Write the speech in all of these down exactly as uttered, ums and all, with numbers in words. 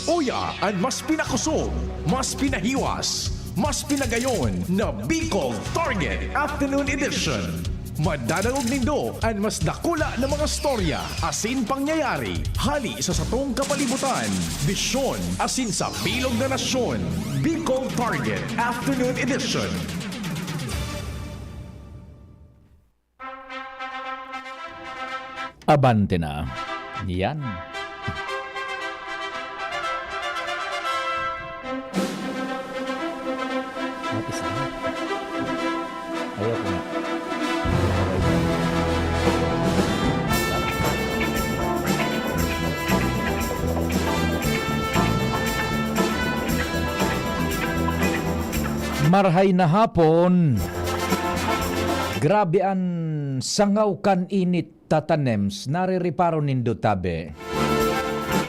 Uya an mas pinakusog, mas pinahiwas, mas pinagayon na Bicol Target Afternoon Edition. Madadangog nindo an mas dakula na mga storya asin pangyayari hali sa satong kapalibutan, bisyon asin sa bilog na nasyon. Bicol Target Afternoon Edition. Abante na. Yan. What is that? Ayaw ko nga. Marhay na hapon. Grabe an sangaw kan init, Tata Nems. Narireparo nindo, tabi?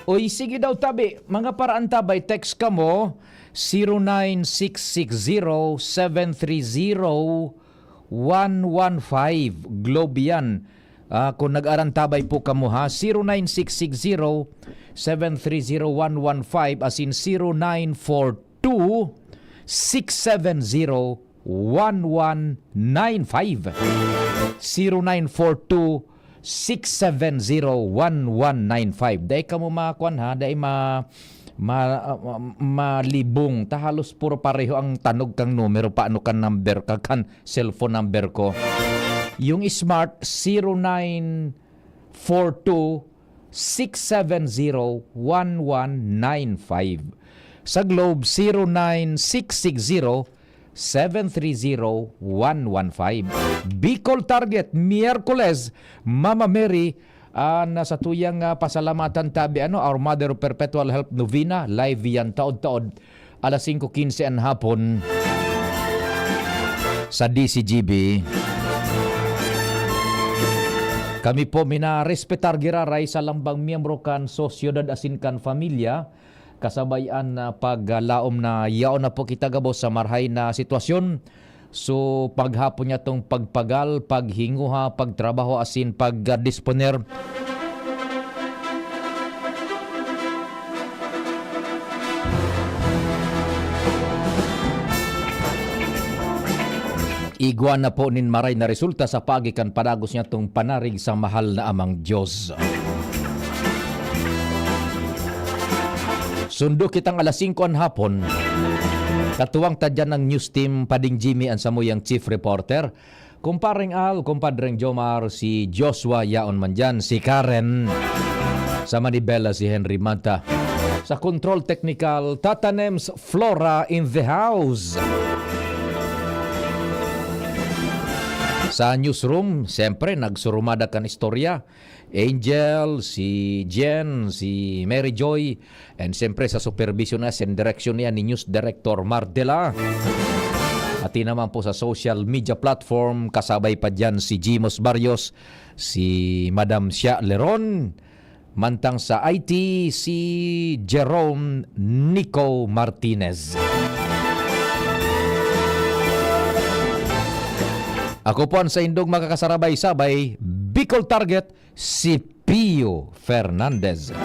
Uy, sige daw, tabi. Mga paraan, tabi, text kamo, zero nine six six zero seven three zero one one five. Globe yan. Ah, kung nag-arantabay po kamo, ha, zero nine six six zero seven three zero one one five asin zero nine four two six seven zero one one nine five. Zero nine four two six seven zero one one nine five. Dai kamo makuan, ha, dai ma-, ma-, ma-, malibong. Ta halos puro pareho ang tanog kang numero, paano kan number ka, kan cellphone number ko. Yung smart, zero nine four two six seven zero one one nine five. Sa Globe, zero nine six six zero seven three zero one one five. Bicol Target, Miyerkules, Mama Mary, ah, na sa tuyang, ah, pasalamatan tabi, ano, Our Mother of Perpetual Help Novena, live yan taod-taod, alas singko quince an hapon sa D C G B. Kami po minarespetar giraray sa lambang miyembro kan sosyedad asin kan pamilya, kasabay an, ah, paglaom na yaon na po kita gabos sa marhay na sitwasyon. So, paghapon niya tong pagpagal, paghinguha, pagtrabaho asin pagdisponer. Igwa na po nin maray na resulta sa paagi kan padagos niya tong panarig sa mahal na Amang Diyos. Sundo kitang alas singko an hapon. Katuwang ta diyan ang news team, Pading Jimmy an samuyang chief reporter. Kumpareng Al, Kumpadreng Jomar, si Joshua yaon man diyan, si Karen. Sa Manibela, si Henry Mata. Sa control technical, Tata Nems Flora in the house. Sa newsroom, siyempre, nagsurumada kan istorya. Angel, si Jen, si Mary Joy, and siyempre sa supervision na, sa direksyon niya ni News Director Mardela. Pati naman po sa social media platform, kasabay pa diyan si Jimos Barrios, si Madam Shia Leron, mantang sa I T, si Jerome Nico Martinez. Ako po ang saindong makakasarabay-sabay, Bicol Target, si Pio Fernandez.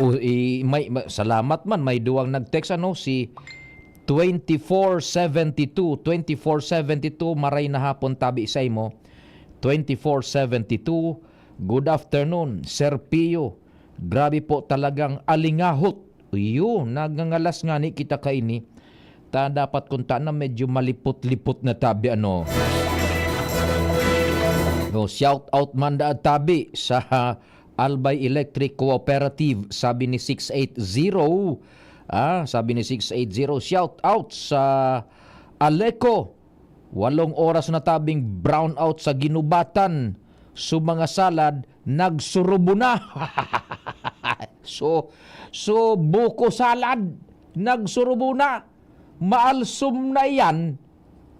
O, i-, may, ma-, salamat man, may duwang nag-text, ano, si twenty-four seventy-two, twenty-four seventy-two, maray na hapon tabi sa imo. Twenty-four seventy-two, good afternoon, Sir Pio. Grabe po talagang alingahot. Iyo, nagangalas ngani kita kaini. Ta dapat kun ta na medyo malipot-lipot na tabi, ano. No, shout out man da tabi sa Albay Electric Cooperative, sabi ni six eight zero. Ah, sabi ni six eight zero, shout out sa Aleco. Walong oras na tabing brownout sa ginubatan. So, mga salad, nagsurubo na. So, so, buko salad, nagsurubo na. Maalsom na iyan.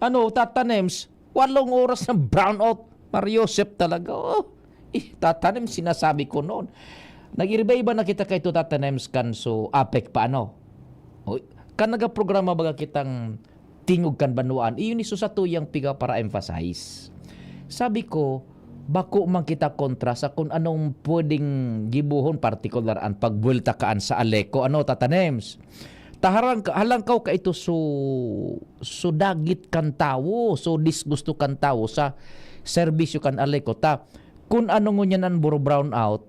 Ano, Tata Nems? Walong oras na brownout. Mario Joseph talaga, oh. Eh, Tata Nems, sinasabi ko noon. Nag-iba-iba na kita kay to, Tata Nems, kan so APEC pa, ano? Oy, Kan nagaprograma baga kitang Tingog kan Banwaan, iyon iso satuyang pigapara-emphasize. Sabi ko, bako man kita kontra sa kun anong pwedeng gibohon, partikular an pagbuwelta kaan sa Aleco, ano, Tata Nems? Ta harang-, halangkaw kaito so, so dagit kan tawo, so disgusto kan tawo sa serbisyo kan Aleco. Ta, kun ano ngunyan an buro-brown out,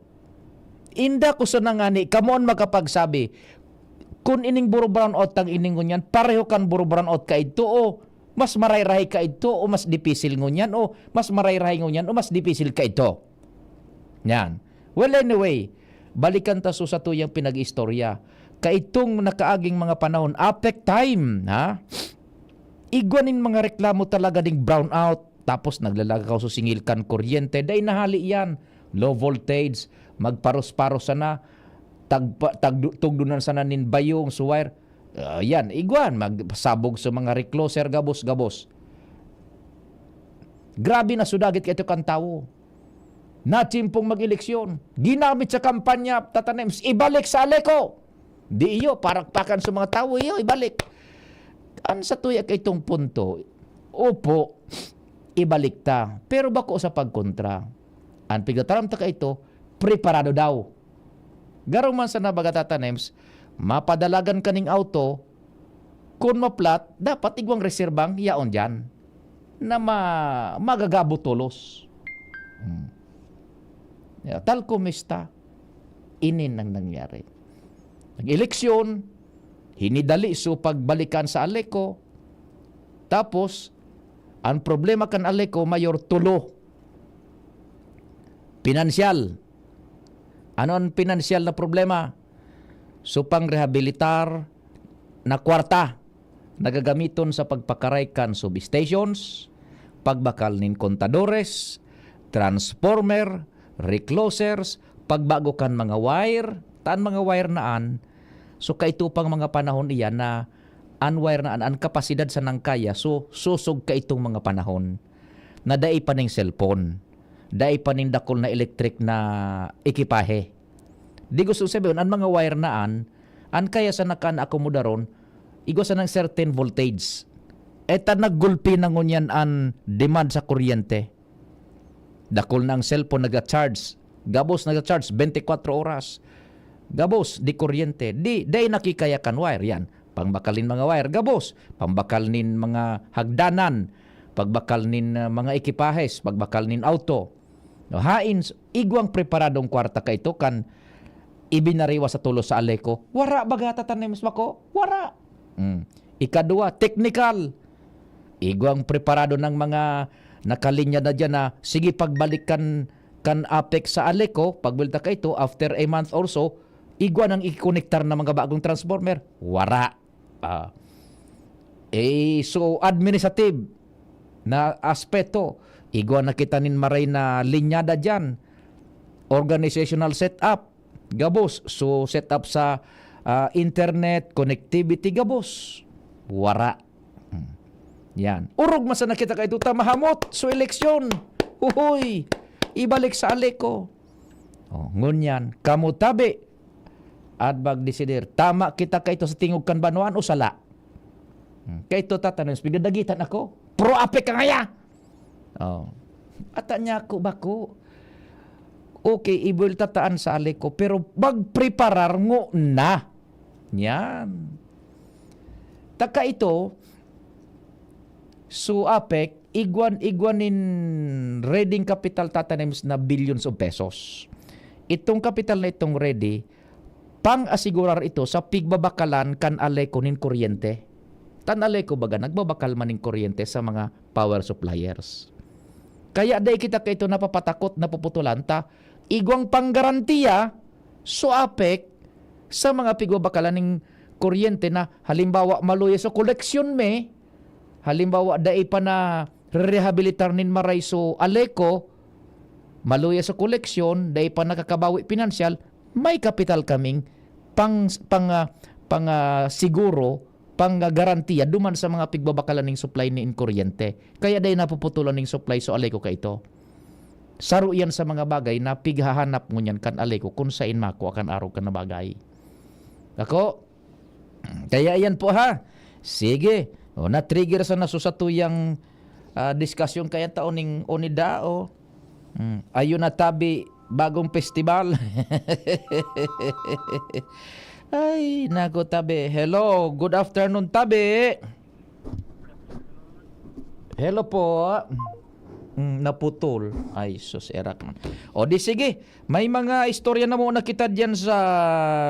inda ko sana ngani, kamo an makapagsabi, kun ining buro-brown out tang ining ngunyan, pareho kan buro-brown out kaidto, o mas marayrahay kaidto, o mas dipisil ngunyan, o mas marayrahay ngunyan, o mas dipisil kaidto. Yan. Well, anyway, balikan ta so satuyang pinag-istorya. Kaitong nakaaging mga panahon, APEC time, ha? Igwa nin mga reklamo talaga ding brown out, tapos naglalakaw so singil kan kuryente. Dai nahali yan. Low voltage, magparos-paros sana, tagpa-, tagdu-, tugdunan sana nin bayong, so wire. Ah, yan, igwan, magsabog sa mga recloser, gabos-gabos. Grabe na sudagit kaito kan tawo. Natsimpong mag-eleksyon. Ginamit sa kampanya, Tata Nems, ibalik sa Aleco. Di iyo, parakpakan sa mga tawo, iyo, ibalik. An satuya kaitong punto, opo, ibalik ta. Pero bako sa pagkontra. An pigtataram ta kaito, preparado daw. Garo man sana baga, Tata Nems, mapadalagan kaning auto, kun ma-flat, dapat igwang reserbang yaon diyan na ma-, magagabo tolos. Hmm. Ya, tal kumista, ini nang nangyari. Nag-eleksyon, hinidali so pagbalikan sa Aleco. Tapos, ang problema kan Aleco, mayor, tulo. Pinansyal. Ano ang pinansyal na problema? So, pangrehabilitar na kwarta na gagamiton sa pagpakaray kan substations, pagbakal nin kontadores, transformer, reclosers, pagbago kan mga wire, ta an mga wire na an, so, kaito pang mga panahon iyan na an wire na an, an kapasidad sa nangkaya, so, sosog kaitong mga panahon na dai pa ning cellphone, dai pa ning dakul na electric na ekipahe. Di gusto sabihin, an mga wire na an, an kaya sana kan akomodaron, igwa sanang certain voltage. E ta naggulpi na ngunyan an demand sa kuryente. Dakul na ang cellphone nagcha-charge. Gabos nagcha-charge, twenty-four oras. Gabos, di kuryente. Di, dai nakikaya kan wire. Yan, pangbakal nin mga wire. Gabos, pangbakal nin mga hagdanan. Pagbakal nin, ah, mga ekipahes. Pagbakal nin auto. No, hain, s-, igwang preparadong kwarta kaito kan ibinariwa sa tulos sa Aleco. Wara baga, Tata Nems, bako? Wara. Mm. Ikadua, technical. Igwang preparado ng mga nakalinya na diyan na, sige, pagbalik kan, kan APEC sa Aleco, pagbelta kaito, after a month or so, igwa nang ikonektar na mga bagong transformer. Wara. Ah. Eh, so, administrative na aspeto, igwa na kita nin maray na linyada diyan. Organizational setup, gabos. So, setup sa, ah, internet, connectivity, gabos. Wara. Hmm. Yan. Orog man sana kita kaito ta mahamot so eleksyon. Huhoy! Ibalik sa Aleco. Oh, ngunyan, kamo tabi, at magdesider, tama kita kaito sa tingog kan banwaan o sala? Hmm, kaito, Tata Nems, pigdadagitan ako. Pro-APEC ka ngaya! Oh. Ata niya ako, bako. Okay, ibuwelta ta an sa Aleco, pero magpreparar ngona. Yan. Ta kaito, so APEC, igwan, igwan nin ready kapital, Tata Nems, na billions of pesos. Itong kapital na itong ready, pang-asigurar ito sa pigbabakalan kan Aleco nin kuryente. Ta an Aleco baga, nagbabakal man nin kuryente sa mga power suppliers. Kaya dai kita kaito napapatakot, napuputulan ta igwang panggarantiya so APEC sa mga pigbabakalan nin kuryente na, halimbawa, maluya sa koleksyon mi, halimbawa, dai pa narerehabilitar nin maray so Aleco, maluya sa koleksyon, dai pa nakakabawi pinansyal, may kapital kaming pang, pang, ah, pang, ah, siguro, pang, ah, garantiya duman sa mga pigbabakalan ning supply nin kuryente. Kaya dai napuputulan ning supply so Aleco kaito. Saro yan sa mga bagay na pighahanap ngunyan kan Aleco kun sain makua kan arog kan na bagay. Ako, Kaya yan po, ha. Sige. O, na-trigger sa nasusatuyang, ah, diskusyon kaya ta uning unida, o. Hmm. Ayun na tabi, bagong festival. Ay, nako, tabi. Hello, good afternoon, tabi. Hello po. Hmm, naputol. Ay, sus, erak man. O di sige, may mga istorya na muna kita diyan sa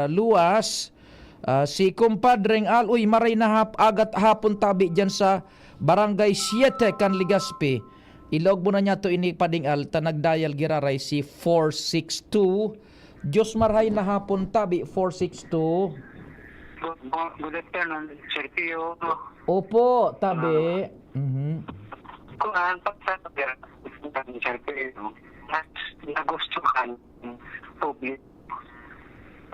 luwas. Ah, si Kumpadreng Al, uy, maray na hap-, agat hapon tabi diyan sa Barangay Siete kan Legazpi. Ilaog mo na niya to ini, Pading Al, ta nag-dial giraray si four six two. Diyos marhay na hapon, tabi, four six two. Good, good, good afternoon, Sir Pio. Opo, tabi. Mhm. Kuan, pagsabi, Sir Pio, mas nagustuhan ng public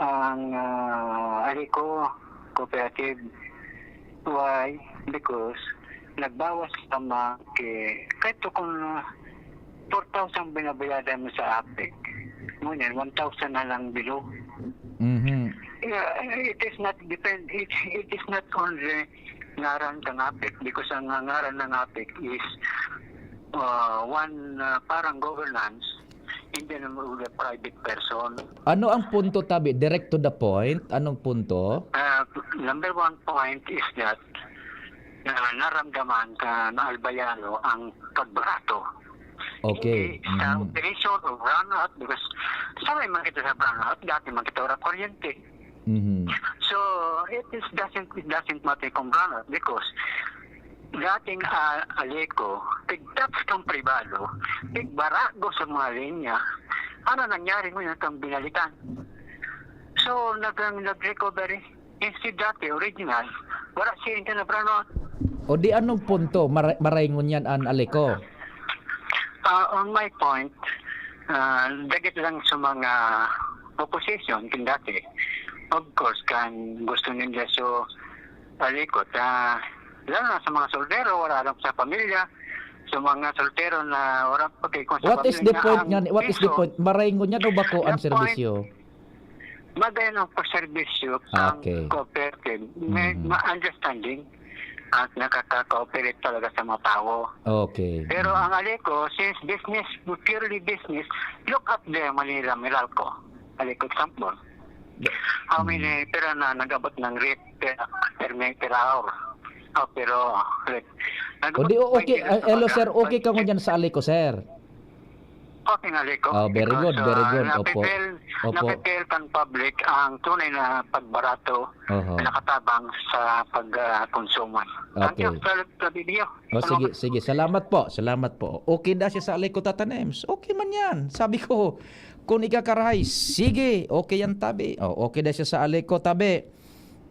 ang, ah, Alico Cooperative. Why? Because nagbawas sa mga ki-, kahit kung, ah, four thousand binabayadan mo sa APEC, ngunyan, one thousand na lang below. Mhm. Yeah, it is not depend, it, it is not only ngaran ng APEC, because ang ngaran ng APEC is, ah, one, ah, parang governance, hindi naman with a private person. Ano ang punto, tabi? Direct to the point? Anong punto? Ah, number one point is that na naramdaman ka na Albayano ang pagbarato. Okay. Hindi sa Mm. operation o brownout, because sanay man kita sa brownout, dati man kita wala kuryente. Mhm. So, it is doesn't, it doesn't matter kung brownout because dating, ah, Alico, tig-tax kang pribado, tigbarago sa mga linya, ano nangyari mo yun itong binalikan? So, nag-, nag-recovery. Instead dati, original, wala siya yung na brownout. O di anong punto? Mara-, maray ngunyan an Alico? Ah, on my point, ah, dagit lang sa mga opposition, kin dati. Of course, kan gusto ninda so Alico, ah, lalo na sa mga soldero, wala lang sa pamilya, sa mga soltero na wala pa kay kung sa What is pamilya the point ang nga ni-, what is the piso, point? Maray ngunyan o bako ang the point, serbisyo? Magayon ang pagserbisyo ang Okay. cooperative. May Mhm. ma-, understanding at nakaka-cooperate talaga sa mga tao. Okay. Pero ang Alico, since business, purely business, look at the Manila Meralco. Alico example. How Mhm. many pera na nag-abot ng rate per, per, per hour? Oh, pero, like, O di, nag-abot okay, twenty ah, hello, talaga. sir, okay ka ngunyan sa Alico, sir? Okay nga, Alico. Oh, very Because, good, very ah, good. Opo. napipil, Opo. napipil kan public ang tunay na pagbarato Oho. na nakatabang sa pag, ah, konsumo. Thank you, Okay. Sir Fabio. Oh, Salamat. sige, sige. Salamat po, salamat po. Okay da siya sa Alico, Tata Nems. Okay man yan. Sabi ko, kung ikakarahay, sige, okay yan, tabi. Oh, okay da siya sa Alico, tabi.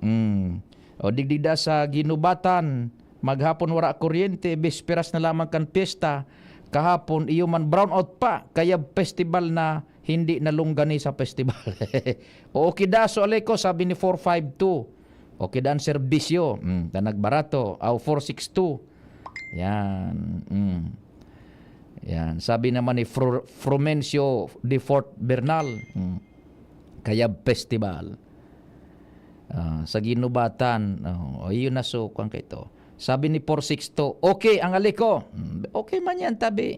Mm. O digdi da sa Ginubatan, maghapon wara kuryente, bisperas na lamang kan pyesta, kahapon iyo man brownout pa, kaya festival na hindi nalunggani sa festival. O okay da so Alico, sabi ni four five two. Okay da ang serbisyo. Mm, na nagbarato. Aw, four six two. Yan. Mm. Yan. Sabi naman ni Fru-, Frumencio de Fort Bernal, mm, Kayab Festival. Ah, sa Ginubatan. Oh, ayun na, so, kwan ka ito. Sabi ni four six two, "Okay ang Alico." Mm, okay man yan, tabi.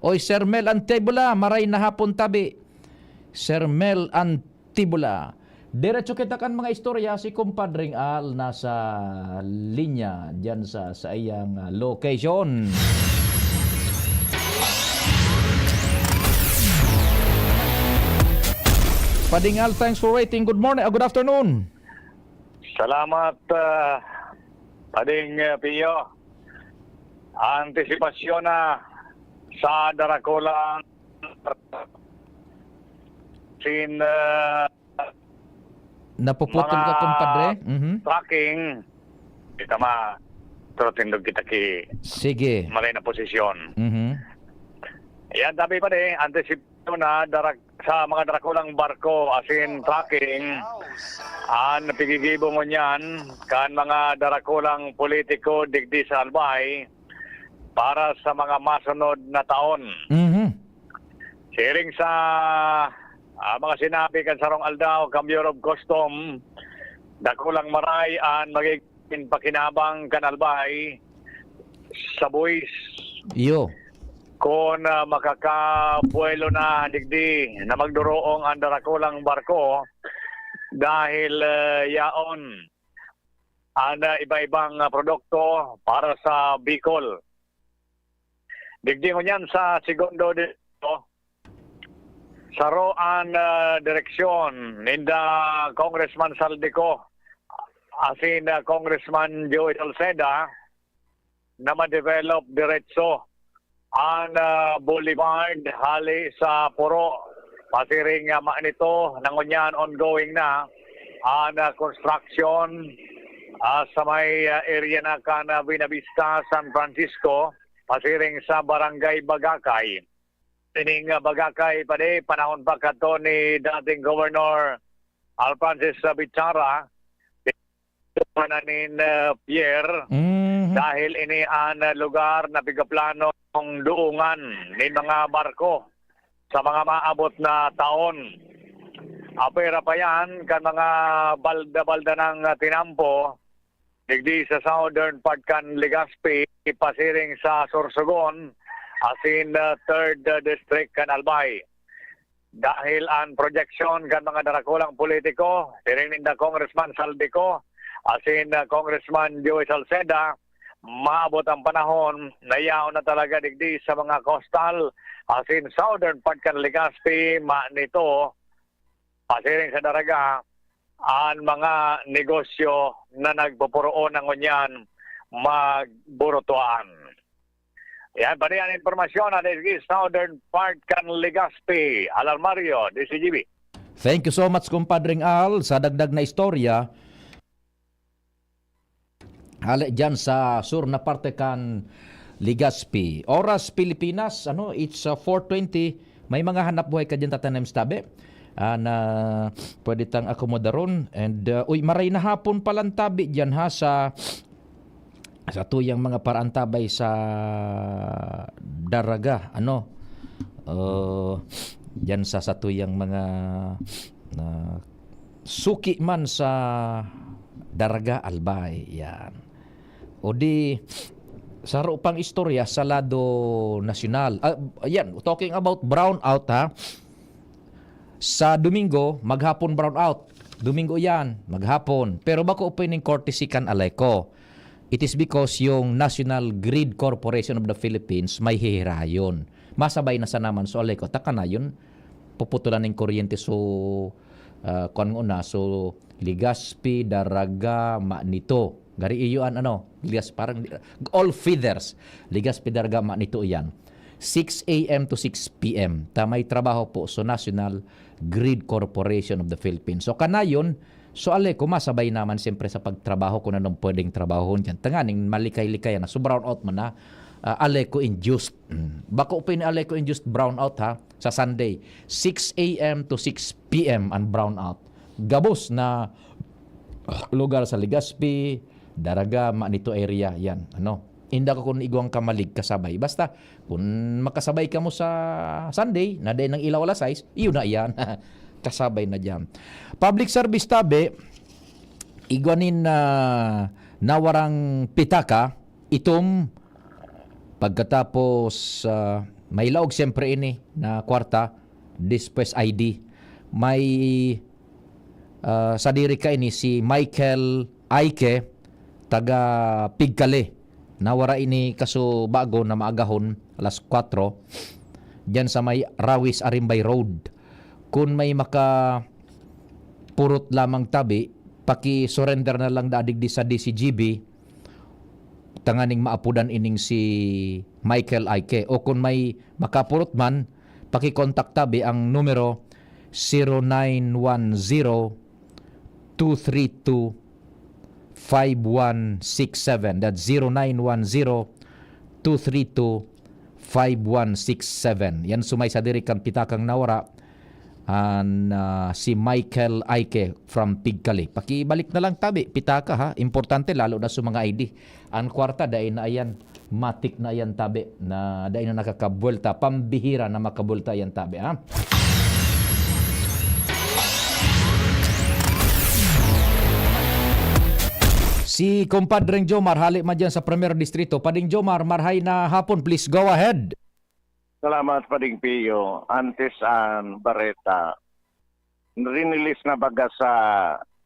Oy, Sir Mel Antibula, maray na hapon, tabi. Sir Mel Antibula. Diretso kita kan mga istorya, si Kumpadring Al nasa linya diyan sa, sa iyang, ah, location. Pading Al, thanks for waiting. Good morning, ah, good afternoon. Salamat, ah, Pading, ah, Pio. Antisipasyon na sa darakulang sin, ah, Napuputol ka, mga kumpadre? Mhm. tracking. Kita ma, pero tindog kita ki Sige. malay na posisyon. Mhm. Yan, sabi pa ni, antisipasyon na darak-, sa mga darakulang barko, as in tracking, an pigigibo ngunyan kan mga darakulang politiko digdi sa Albay para sa mga masunod na taon. Mhm. Siring sa, ah, mga sinabi kan sarong aldaw kan Bureau of Custom, Dakulang maray an magigin pakinabang kan Albay sa buwis. Iyo. Kun, ah, makakabuwelo na digdi na magdoroong an darakulang barko dahil, ah, yaon an, ah, iba-ibang, ah, produkto para sa Bicol. Digdi ngunyan sa Segundo Distrito, saro an, ah, direksyon ninda Congressman Saldico asin, ah, Congressman Joey Salceda na ma-develop diretso an, ah, boulevard hali sa Puro. Pasiring, ah, ma-, nito na ngunyan ongoing na an, ah, construction, ah, sa may, ah, area na kan, ah, Buenavista, San Francisco, pasiring sa Barangay Bagakay. Ining, ah, Bagakay, padi, panahon pa kadto ni dating Governor Alfrancis Bichara, na nin, ah, pier, Mhm. dahil ini an, ah, lugar na pigaplanong duungan nin mga barko sa mga maabot na taon. Apwera pa yan kan mga balda-balda ng, ah, tinampo, digdi sa southern part kan Legazpi, pasiring sa Sorsogon, asin, ah, third, ah, district kan Albay. Dahil an proyeksyon kan mga darakulang politiko, siring ninda Congressman Saldico, asin, ah, Congressman Joey Salceda, maabot ang panahon na yaon na talaga digdi sa mga coastal, asin southern part kan Legazpi, ma-, nito, pasiring sa Daraga, an mga negosyo na nagpuporoon na ngunyan magburutuan. Yan, padi an impormasyon na digdi sa southern part kan Legazpi. Alarmario, D C G B. Thank you so much, Compadreng Al, sa dagdag na istorya. Hale dyan sa sur na parte kan Legazpi. Oras Pilipinas, ano, it's, uh, four twenty. May mga hanap buhay ka dyan, Tata Nems, tabi? Ah, na pwede tang akomodaron. And, uh, uy, maray na hapon palang tabi dyan, ha, sa, sa tuyang mga paraantabay sa Daraga, ano? Uh, dyan sa, sa tuyang mga, uh, suki man sa Daraga, Albay, yan. O di, saro pang istorya sa lado nasyonal. Ah, yan, talking about brownout, ha. Sa Domingo, maghapon brownout. Domingo yan, maghapon. Pero bako pwedeng courtesy kan Aleco. It is because yung National Grid Corporation of the Philippines may hihirayon. Masabay na sa naman, so Aleco, taka na yun. Puputulan ng kuryente, so, ah, kuwan mo na, so, Legazpi, Daraga, Manito. Gari iyo an ano, Legazpi, parang, all feeders. Legazpi, Daraga, Manito iyan. Six a m to six p m. Ta may trabaho po sa National Grid Corporation of the Philippines. So, kanayon, so, Aleco, masabay naman siyempre sa pagtrabaho kung anong pwedeng trabahon dyan. Tanganing malikay-likay na. So, brown out man na, ah, Aleco induced. Mm. Bako pa ni Aleco induced brown out, ha, sa Sunday. Six a m to six p m ang brown out. Gabos na lugar sa Legazpi, Daraga, Manito area, yan. Ano? Inda ko kung igwang kamalig kasabay. Basta, kung makasabay ka mo sa Sunday, na dahil ng ilaw alas sais, yun na yan. Kasabay na dyan. Public service tabi, igwa nin, ah, nawarang pitaka, itom, pagkatapos, ah, may laog siyempre ini na kwarta, despues I D. May, ah, sadiri ka ini si Michael Aike, taga Pigkali. Nawara ini kaso bago na maagahon, alas kwatro, diyan sa may Rawis Arimbay Road. Kun may makapurot lamang tabi, paki-surrender na lang dadig di sa D C G B, tanganing maapudan ining si Michael Aike. O kun may makapurot man, paki-contact tabi ang numero zero nine one zero two three two five one six seven. That's zero nine one zero two three two five one six seven. Yan sumay sa diri kan pitakang nawara, an, ah, si Michael Aike from Pigkali. Pakibalik na lang tabi, pitaka ha. Importante lalo na sa mga I D. An kwarta, dai na ayan, matik na ayan tabi, na dai na nakakabuwelta, pambihira na makabuwelta ayan tabi, ha? Si Kumpadreng Jomar, hali man dyan sa Primer Distrito. Pading Jomar, marhay na hapon, please go ahead. Salamat, Pading Pio. Antes an bareta, rinilis na baga sa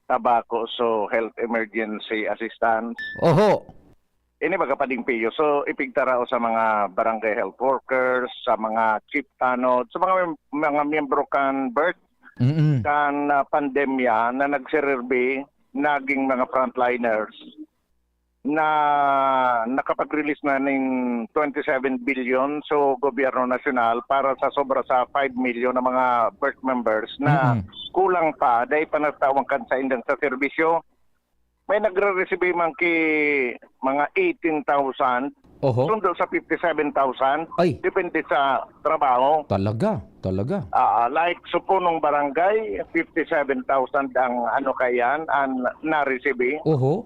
tabako so health emergency assistance. Oho. Ini baga, Pading Pio. So, ipigtarao sa mga barangay health workers, sa mga chief tanod, sa mga mem-, mga miyembro kan birth Mm-mm. kan, ah, pandemya na nagsirirbi, naging mga frontliners na nakapag-release na ning twenty-seven billion so gobyerno nasyonal para sa sobra sa five million na mga birth members na Mm-mm. kulang pa, dai pa natawan kan saindang sa serbisyo. May nagre-resibi man ki mga eighteen thousand, Oho. sundo sa fifty-seven thousand, Ay. depende sa trabaho. Talaga, talaga. Ah, like, supunong barangay, fifty-seven thousand ang ano kaiyan, ang naresibi. Oho.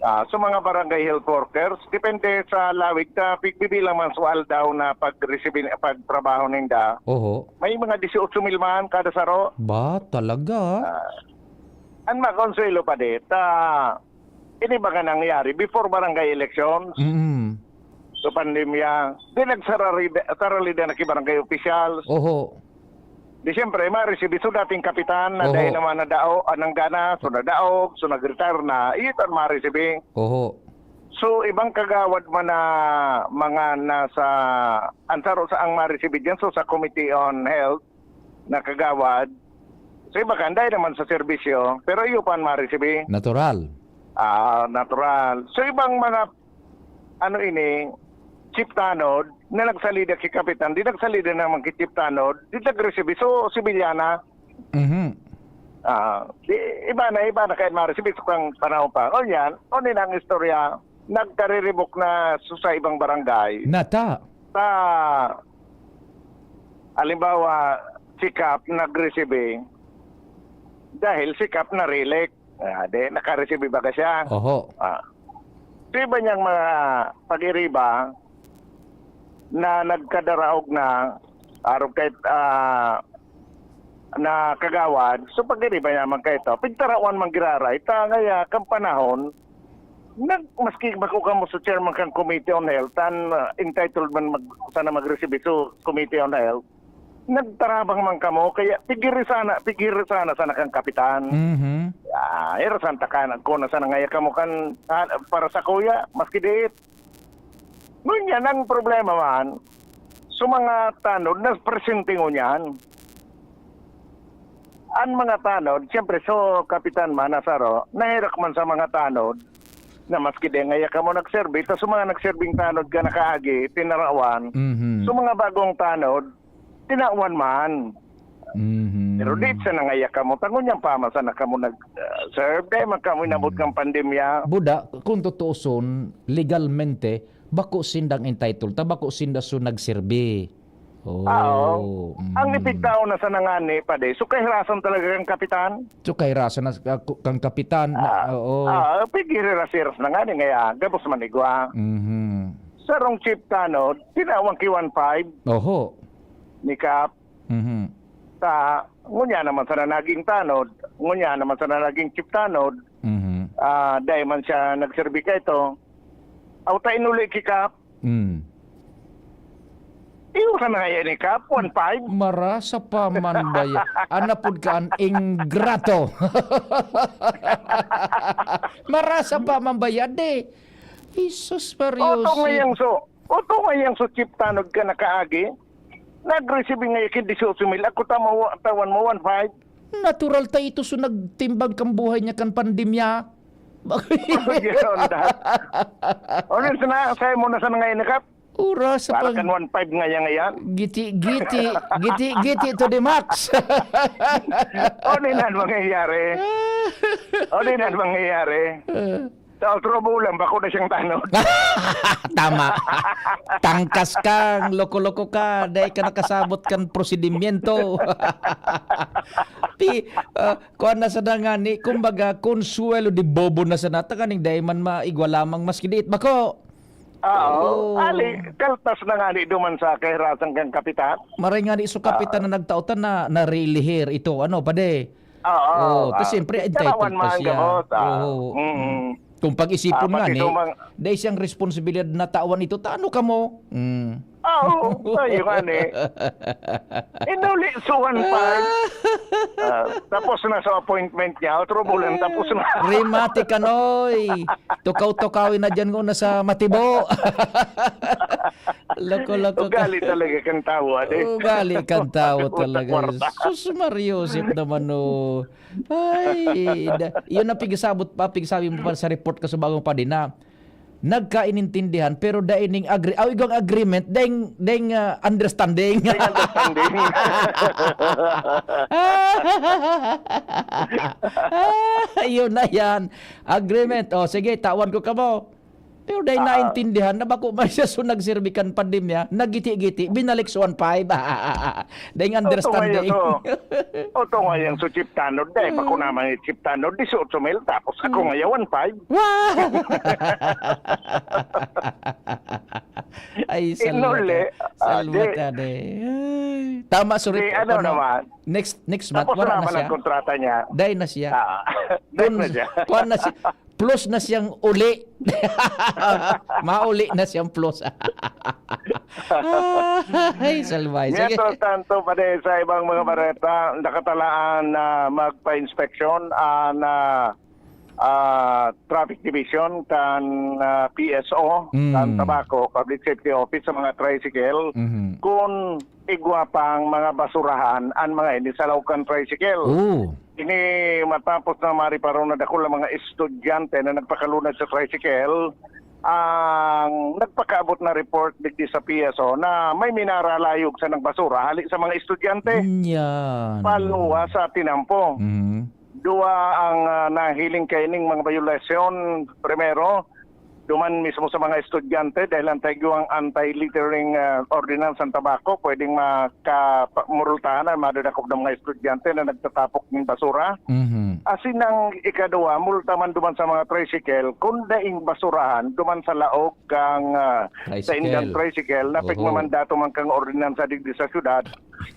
Ah, so mga barangay health workers, depende sa lawig ta, pigbibilang man sa aldaw na pagresibi, pagtrabaho ninda. Oho. May mga dieciocho mil man kada saro. Ba, talaga? Ah, ang makonsuelo pa dit, ah, ini baga nangyari before barangay elections, Mm. so pandemya, di nagsararida-, saralida na ki barangay officials. Oho. Di siyempre, maresibi so dating kapitan na Oho. dahil naman nadao, ah, nanggana, so nadaog, so nag-retire na, iyo tan maresibi. Oho. So, ibang kagawad man na mga nasa, ang saro sa ang maresibi diyan, so sa Committee on Health na kagawad, so iba kan, dahil naman sa serbisyo, pero iyo pa an maresibi. Natural. Ah, natural. So, ibang mga, ano ini, chief tanod, na nagsalida ki kapitan, di nagsalida naman ki chief tanod, di nagresibi. So, sibilyana, Mhm. Ah, di, iba na, iba na kaya maresibi sa kang panahon pa. Ngunyan, ano na ang istorya, nagkariribok na su-, sa ibang barangay. Nata. Sa, halimbawa, si Kap nagresibi dahil si Kap na-re-elect. Ah, di, nakaresibi baga siya. Oho. Ah. Sa iba niyang mga pag-iriba na nagkadaraog na, arog kay, ah, na kagawad, so pag-iriba niya man kaito, pigtarawan man giraray, ta ngaya kan panahon, nag-, maski bako kamo sa chairman kan Committee on Health, tan, ah, entitled man mag-, sana mag-receive so Committee on Health, nagtarabang man kamo, kaya pigiri sana, pigiri sana sana kan kapitan. Mhm. Ah, ira santa kan, kung na sana ngaya kamo kan, ah, para sa kuya, maski diit. Ngunyan, ang problema man, so mga tanod na presente ngunyan. Ang mga tanod, siyempre, so kapitan man, nasaro, nahirak man sa mga tanod, na maski di ngaya kamo nagserbi, ta so mga nagserbing tanod ka nakaagi, tinarawan. Mhm. So mga bagong tanod, tinawan man. Mhm. Pero di sana ngaya kamo, ta ngunyan pa man sana kamo nag, ah, serve, dahil man kamo inabot Mhm. kang pandemya. Buda, kung tutuuson, legalmente, bako sindang entitled, ta bako sinda so nagserbi. Oo. Oo. Mm. Ang ipigtao na sana ngani, padi, so kahirasan talaga kang kapitan? So kahirasan na, ah, ku-, kang kapitan, na, Ah, oo. ah, pigiriras-iras na ngani, ngaya, gabos man igwa. Mhm. Sarong chief tanod, tinawang ki one five Oho. ni Kap. Mhm. Ta, ngunyan naman sana naging tanod, ngunyan naman sana naging chief tanod. Mhm. Ah, dahil man siya nagserbi ka ito. Aw, ta inuli ki Kap. Mm. Iyo sana ngaya ni Kap, one five. Marasa pa man baya. Anapod ka an ingrato. Marasa pa man baya, de. Jesus Maria Oto Jose. ngayang so, oto ngayang so chief tanod ka nakaagi. Nag-receive ngaya ki dieciocho mil. Ako ta mo, tawan mo, one five. Natural ta ito so nagtimbang kang buhay niya kan pandemya. Yun, da. Honest na, sa'yo mo na sana ngayon, Kap. Oras sa Para pag- kan one five nga yan, yan. Giti, giti, giti, giti to the max. O, di na mangyayari. O, di na mangyayari. Ah. Sa otro bulan, bako na siyang tanod. Tama. Tangkas kang, loko-loko ka, dai ka nakasabot kan prosedimyento. Pi-, ah, kuwan na sana ngani, kumbaga, konsuelo de bobo na sana, tanganing dai man maigwa lamang maski diit bako. Oo. Oo. Ali, kaltas na ngani duman sa kahirasan kang kapitan. Maray ngani so kapitan Oo. na nagtao ta na, na-relihir ito, ano, pade? Oo, Oo, tas ah, siyempre, ikaw entitled naman pa ang siya. gamot, ah. Oo. Mm. Mm. Kung pag-isipon Ah, nga pati ni, itong mga dai siyang responsibilidad na tawan ito, ta ano kamo? Hmm. Ah, oo. Ay, yung ano eh. Inuli, suwan pa. Ah, tapos na sa appointment niya, otro bulan, tapos na. Rheumatic, ano, oy. Tukaw-tukawin na dyan, ngona sa matibo. Loko, loko ka. Ugali talaga kang tawo, ade. Ugali kang tawo Sa talaga. kwarta. Sus, Mario Joseph naman, oh. Ay, da-, yun ang pigsabot pa, pigsabi mo pa sa report ka sa bagong padi na nagkainintindihan, pero dai ning agri-, aw, igwang agreement, daing, daing, ah, understanding. Daing understanding. Yun na yan. Agreement. O, sige, tawan ko kamo. Pero dai Ah. naintindihan na bako man siya so nagserbi kan pandemya, nagiti-giti, binalik sa one five. Daing Oto nga understanding. yan, so, oto nga yan, so, Chief Tanod, dai, bako Hmm. naman yung Chief Tanod, dieciocho mil, tapos ako Hmm. nga yan, one five. Wow! Ay, Inuli, salwat, ah, salwat, di, ade. Ay, tama, sorry di, po, ano ano, naman, next, next month, tapos wala na naman siya. ang kontrata niya. Dai na siya. Ah, dai Kun-, na siya. kuwan na siya. Plus na siyang uli. Mauli na siyang plus. Ay, salbay. Sige. Mientras tanto, pare, sa ibang mga bareta, nakatalaan na magpa-inspeksyon ang, ah, ah, Traffic Division kan, ah, P S O, Mm. kan Tabaco, Public Safety Office, sa mga tricycle. Mhm. Kung igwa pang mga basurahan ang mga ini sa laog kan tricycle. Oo. Ini matapos na mariparo na dakul ang mga estudyante na nagpakalunad sa tricycle, ang nagpakaabot na report digdi sa P S O na may minaralayog sanang basura hali sa mga estudyante. Yan. Paluwas sa tinampo. Mhm. Duwa ang, ah, nahiling kaining mga bayolasyon. Primero, duman mismo sa mga estudyante dahil ang taigwang anti-littering, ah, ordinance ang Tabaco, pwedeng maka-, pa-, murultahan ang madadakop ng mga estudyante na nagtatapok ng basura. Mhm. Asin ang ikaduwa, multa man duman sa mga tricycle, kung daing basurahan, duman sa laog kang, ah, Tricycle. sa indang tricycle, na Oho. pigmamandato man kang ordinansa digdi sa syudad.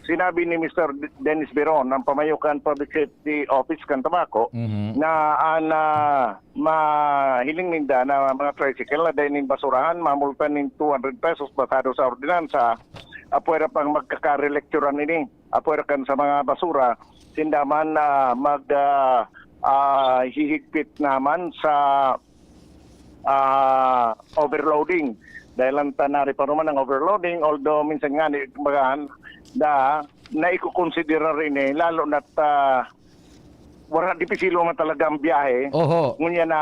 Sinabi ni Mister D-, Dennis Biron, ang pamayo kan Public Safety Office kan Tabaco, Mhm. na an, ah, mahiling ninda na mga tricycle na dai nin basurahan, mamulta nin two hundred pesos basado sa ordinansa. Apwera pang magkakarelecturan ini, apwera kan sa mga basura, sinda man, ah, mag, ah, ah, hihigpit naman sa, ah, overloading. Dahil ang tanari pa naman ang overloading, although minsan nga ni, kumbaga, na, naikukonsidera rin eh, lalo na't, ah, wala, dipisil man talaga ang biyahe. Oho. Ngunyan na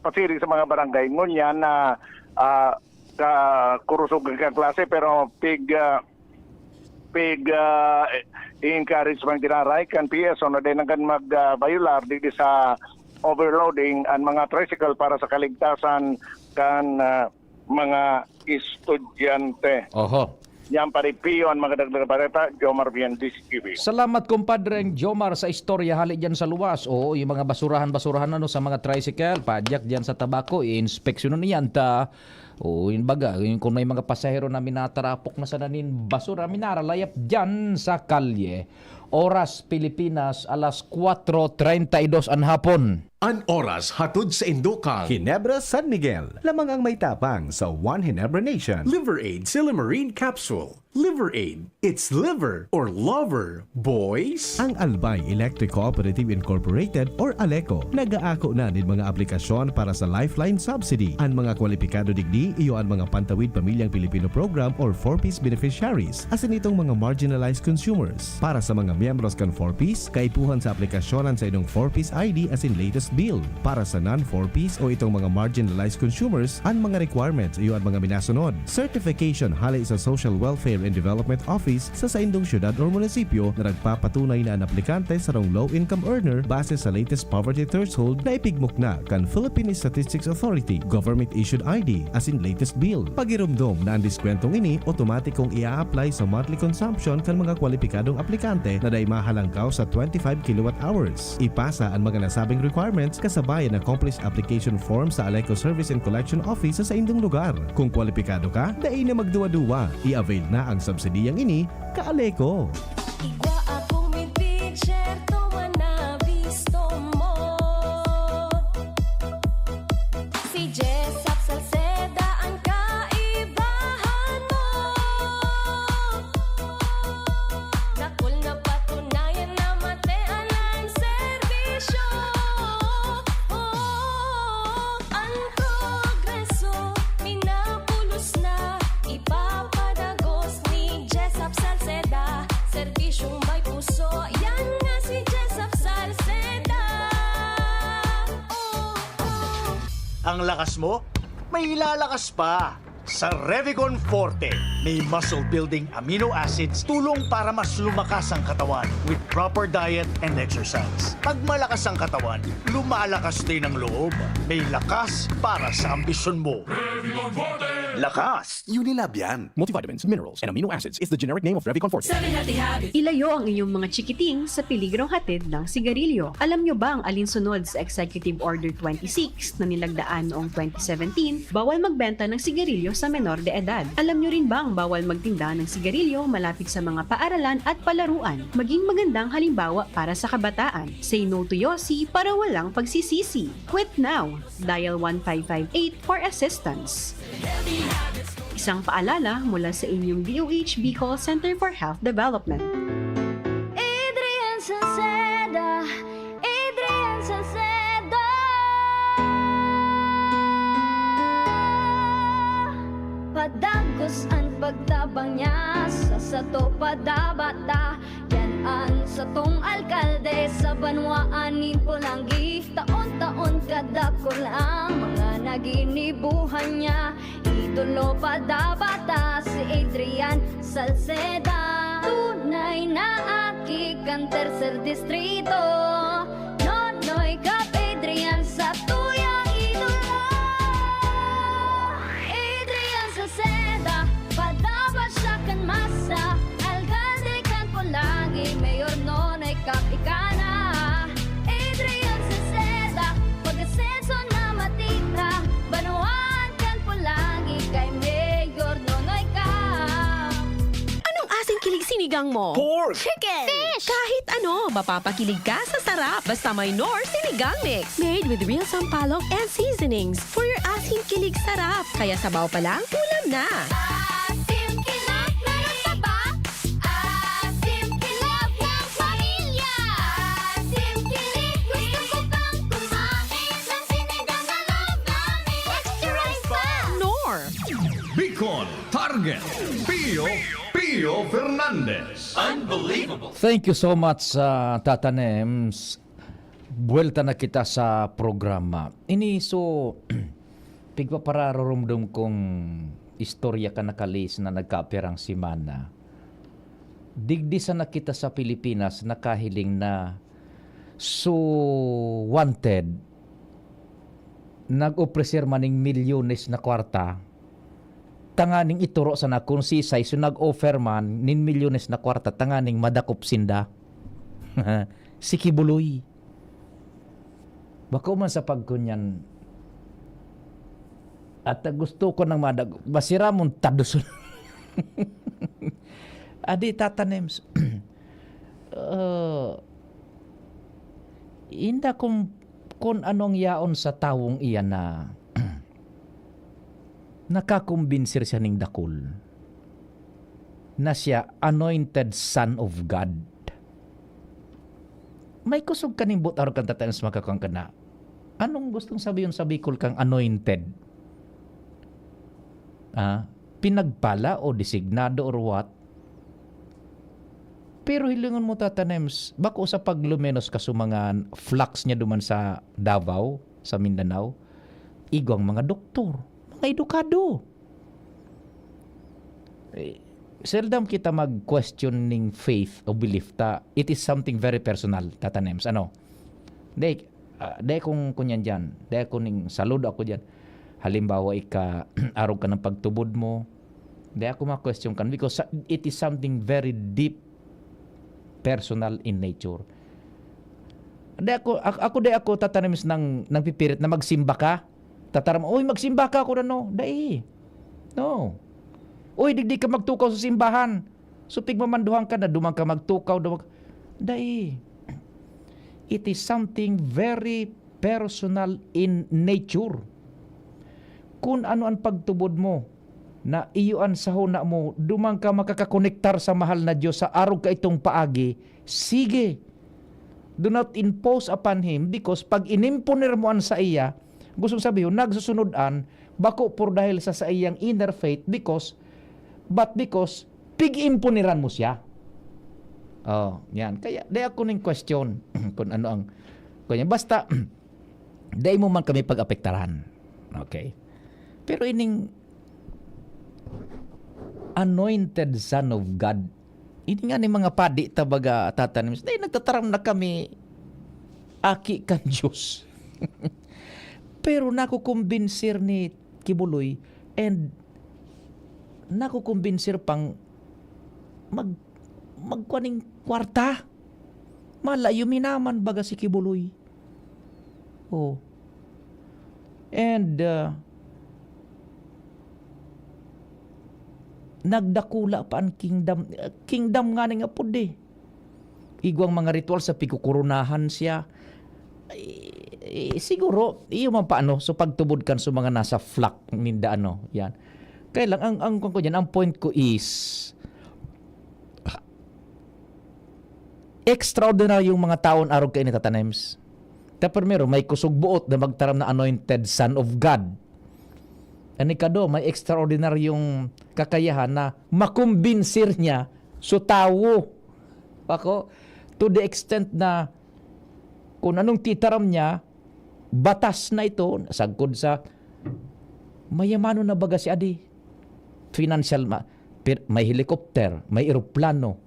pasiri sa mga barangay, ngunyan na, ah, ka-, kurusog ang klase, pero pig, ah, pig, ah, i-encourage man giraray kan P S O na dai nanggad mag, ah, bayular digdi sa overloading ang mga tricycle para sa kaligtasan kan, ah, mga estudyante. Oho. Yan, Pare Pio, ang mga dagdag na bareta, Jomar Vian, D C T V. Salamat, kumpadreng Jomar, sa istorya hali dyan sa luwas. Oo, yung mga basurahan-basurahan, ano, sa mga tricycle, padyak dyan sa Tabaco, i-inspeksyonan niyan ta. Oo, yung baga, yung kung may mga pasahero na minatarapok na sana nin basura, minaralayap dyan sa kalye. Oras, Pilipinas, alas kwatro treinta y dos an hapon. An oras hatod sa Indokal. Ginebra San Miguel, lamang ang may tapang sa One Ginebra Nation. Liver Aid Silymarin Capsule. Liver Aid. It's liver or lover, boys. Ang Albay Electric Cooperative Incorporated or ALECO nag-aako na nin mga aplikasyon para sa Lifeline Subsidy. An mga kwalipikado digdi iyo an mga Pantawid Pamilyang Pilipino Program or four Ps beneficiaries, asin itong mga marginalized consumers. Para sa mga miyembros kan four Ps, kaipuhan sa aplikasyon an saindong four Ps I D asin latest bill. Para sa non-four Ps o itong mga marginalized consumers, an mga requirements iyo an mga minasunod. Certification hale sa Social Welfare and Development Office sa saindong syudad or munisipyo na nagpapatunay na an aplikante sarong low-income earner base sa latest poverty threshold na ipigmukna kan Philippine Statistics Authority, government-issued I D, asin latest bill. Pagiromdom na an diskwentong ini otomatikong i-a-apply sa monthly consumption kan mga kwalipikadong aplikante na dai mahalangkaw sa twenty-five kilowatt hours. Ipasa an mga nasabing requirements kasabay an accomplished application form sa ALECO Service and Collection Office sa saindong lugar. Kung kwalipikado ka, dai na magduwa-duwa. I-avail na ang subsidiyang ini, ka-ALECO. Igwa akong minti, siyerto man na bisto mo. Jessop Salceda ang kaibahan mo. Dakul na patunayan na matean ang serbisyo. Oh, ang progreso minabulos na, ipapadagos ni Jessop Salceda. Serbisyong may puso, yan nga si Jessop Salceda. Oh, oh. Ang lakas mo, may ilalakas pa. Sa Revicon Forte, may muscle-building amino acids, tulong para mas lumakas ang katawan with proper diet and exercise. Pag malakas ang katawan, lumalakas din ang loob. May lakas para sa ambisyon mo. Lakas! Unilab yan. Multivitamins, minerals, and amino acids is the generic name of Revicon Forte. Seven Healthy Habits. Ilayo ang inyong mga chikiting sa peligrong hatid ng sigarilyo. Alam nyo bang alinsunod sa Executive Order twenty-six na nilagdaan noong twenty seventeen, bawal magbenta ng sigarilyo sa menor de edad? Alam nyo rin bang bawal magtinda ng sigarilyo malapit sa mga paaralan at palaruan? Maging magandang halimbawa para sa kabataan. Say no to Yossi para walang pagsisisi. Quit now! Dial one five five eight for assistance. Isang paalala mula sa inyong D O H Bicol Center for Health Development. Adrian Salceda, Adrian Salceda. Padagos an pagtabang niya sa sato, padabata. Yan an satong alkalde sa banwaan nin Polangui. Taon-taon kadakul ang mga naginibuhan niya. Idolo pa dapat ta si Adrian Salceda. Tunay na aki kan Tercer Distrito. Nonoy Cap Adrian sa tuyang idolo. Adrian Salceda, padapat siya kan masa. Alkalde kan Polangui, Mayor Nonoy Cap ika na. Adrian Salceda, pag-asenso na matira. Banwaan kan Polangui kay Mayor Nonoy Cap. Anong asang kilig sinigang mo? Pork! Chicken! Fish! Kahit ano, mapapakilig ka sa sarap. Basta may Knorr Sinigang Mix. Made with real sampalok and seasonings. For your asim kilig sarap. Kaya sabaw pa lang, ulam na. Asim kilig, meron pa ba? Asim kilig ng pamilya. Asim kilig, gusto ko pang kumain ng sinigang na love namin. Extra rice pa! Knorr! Bicol Target, Pio, Pio Fernandez. Unbelievable! Thank you so much, ah, Tata Nems. Buwelta na kita sa programa. Ini, so, pigpapararomdom kong istorya kan nakalis na nagkaapirang semana. Digdi sana kita sa Pilipinas nakahiling na so wanted, nag-opreser man ning milyones na kwarta, tanganing ituro sana kun siisay so nag-offer man nin milyones na kwarta tanganing madakop sinda. Si Kibuloy. Bako man sa pagkunyan, at gusto ko nang madag-, masiramon tados. Adi, Tata Nems, ah, inda kung, kung anong yaon sa tawong iyan na nakakumbinsir siya ning dakul na siya anointed son of God. May kusog kaning boot arog kan Tata Nems makakuan ka na. Anong gustong sabihon sa Bicol kang anointed? Ah, pinagpala o designado or what? Pero hilingon mo, Tata Nems, bako sa paglumenos ka sa mga flocks niya duman sa Davao, sa Mindanao, igwang mga doktor, mga edukado. Eh, seldom kita mag-question ning faith o belief ta. It is something very personal, Tata Nems. Ano? Dai, ah, dai kung kunyan dyan. Dai ako ning saludo ako dyan. Halimbawa, ika, arog ka ng pagtubod mo. Dai ako ma-question kan because sa-, it is something very deep, personal in nature. Dai ako, ak-, ako dai ako, Tata Nems, nang, nang pipirit na magsimba ka. Tataram, "Uy, magsimba ka," ako na, no. Dai. No. "Uy, digdi ka magtukaw sa simbahan." So, pigmamanduhan ka na, duman ka magtukaw, duman ka. Dai. It is something very personal in nature. kun ano an pagtubod mo, na iyo an sahona mo, duman ka makakakonektar sa mahal na Dios sa arog kaitong paagi, sige. Do not impose upon him, because pag inimponer mo an saiya, gustong sabihon, nagsusunod an, bako por dahil sa saiyang inner faith, because, but because, pig-imponeran mo siya. Oh, yan. Kaya, di ako ning question kung ano ang, kung yan. Basta, dai mo man kami pag-apektaran. Okay? Pero ining anointed son of God, ini nga ni mga padi ta baga, Tata Nims, dai nagtataram na kami aki kan Diyos. Pero nakukumbinsir ni Kibuloy and nakukumbinsir pang mag-, magkuha ning kwarta. Malayo minaman baga si Kibuloy. Oh. And, uh, nagdakula pa an kingdom, kingdom nga ning apod eh. Igwang mga ritual sa pigkukurunahan siya. Eh, eh, siguro, iyo man pa ano, so pagtubod kan so mga nasa flock ninda ano, yan. Kaya lang, ang, ang, kung ko dyan, ang point ko is, extraordinaryong mga taon arog kaini, Tata Nems. Ta primero, may kusog buot na magtaram na anointed son of God. An ikado, may extraordinaryong kakayahan na makumbinsir niya so tawo. Ako, to the extent na kung anong titaram niya, batas na ito, sagkod sa mayamanon na baga si Adi. Financial, ma-, pir-, may helicopter, may eroplano.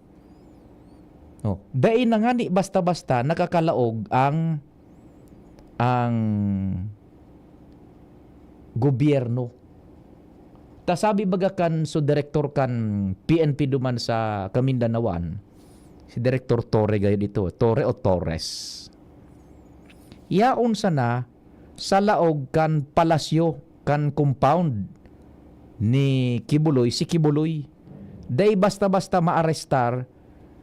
Oh, dai na ngani basta-basta nakakalaog ang, ang gobyerno. Ta sabi baga kan so direktor kan P N P duman sa Kamindanawan, si Direktor Torre gayod ito, Torre o Torres. Yaon sana sa laog kan palasyo, kan compound ni Kibuloy, si Kibuloy. Dai basta-basta maarestar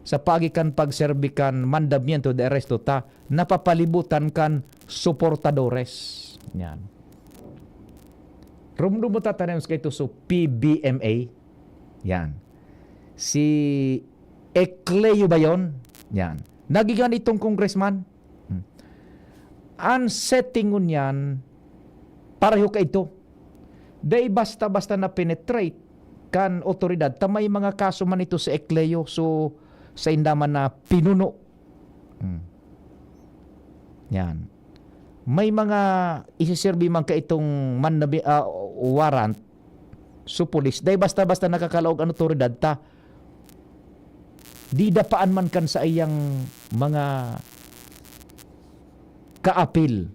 sa paagi kan pagserbi kan mandamiento de arresto ta napapalibutan kan suportadores. Yan. Rumdum mo, Tata Nems, kaito so P B M A. Yan. Si Ecleo ba yun? Yan. Nagigan itong congressman. Hmm. Ang setting ngunyan, pareho kaito. Dai basta-basta na penetrate kan otoridad. Ta may mga kaso man ito sa Ecleo, so sa indaman na pinuno. Hmm. Yan. May mga isiserbi man kaitong mandabi-, ah, warrant, so pulis, dai basta-basta nakakalaog an otoridad ta didapaan man kan saiyang mga kaapil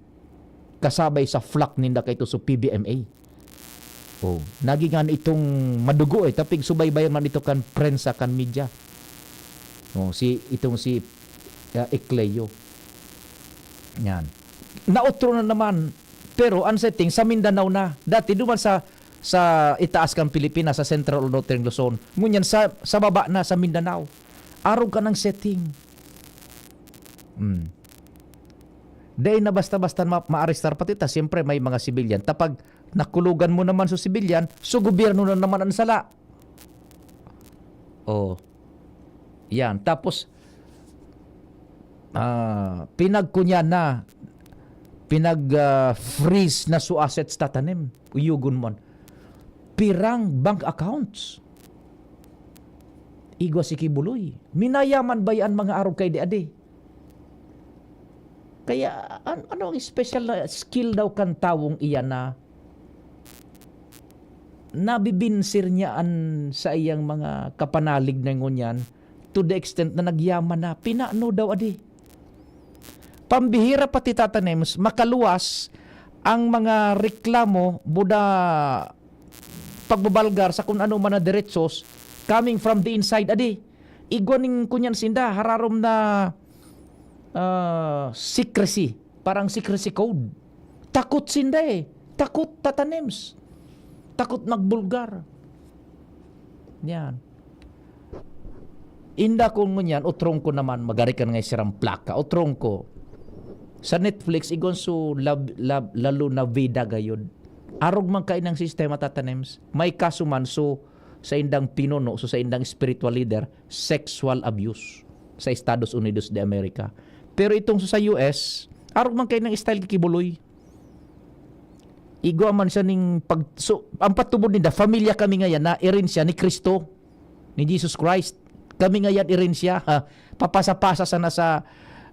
kasabay sa flock ninda kaito sa P B M A. Oh, nagigan itong madugo eh, tapig subaybayan man ito kan prensa, kan media. Oh, si, itong si, ah, Ecleo. Yan. Nautro na naman, pero ang setting sa Mindanao na. Dati duman sa, sa itaas kan Pilipinas, sa Central o Northern Luzon. Ngunyan sa, sa baba na, sa Mindanao. Arog ka ng setting. Hmm. Dai na basta-basta ma-, maarestar pati ta. Siyempre, may mga sibilyan. Tapag nakulogan mo naman sa sibilyan, so gobyerno na naman ang sala. Oh. Yan. Tapos, ah, pinagkunya na, pinag, ah, freeze na so assets, Tata Nems. Uyugon mo. Pirang bank accounts? Igwa si Kibuloy. Minayaman ba yan mga arog kaidi adi? Kaya, an-, ano ang special na skill daw kan tawong iyan na nabibinsir niya an saiyang mga kapanalig na ngunyan to the extent na nagyaman na? Pinano daw adi? Pambihira pati, Tata Nems, makaluwas ang mga reklamo, buda, pagbabalgar sa kung ano man na diretsos coming from the inside. Adi, igwa ning kunyan sinda, hararom na, ah, secrecy, parang secrecy code. Takot sinda eh. Takot, Tata Nems. Takot magbulgar. Yan. Inda ko ngunyan, utrong ko naman, magari kan nga sirang plaka. Utrong ko, sa Netflix, igon so lab-, lab-, lalo na vida gayod. Arog man kainang sistema, Tata Nems. May kaso man, so, sa indang pinuno, so, sa indang spiritual leader, sexual abuse sa Estados Unidos de America. Pero itong sa U S, arog man kainang style kikibuloy. Igwa man siya ning pag-, so, ang patubod ninda, familia kami ngayan na erensya ni Kristo, ni Jesus Christ. Kami ngayan erensya, ha, papasa-pasa sana sa,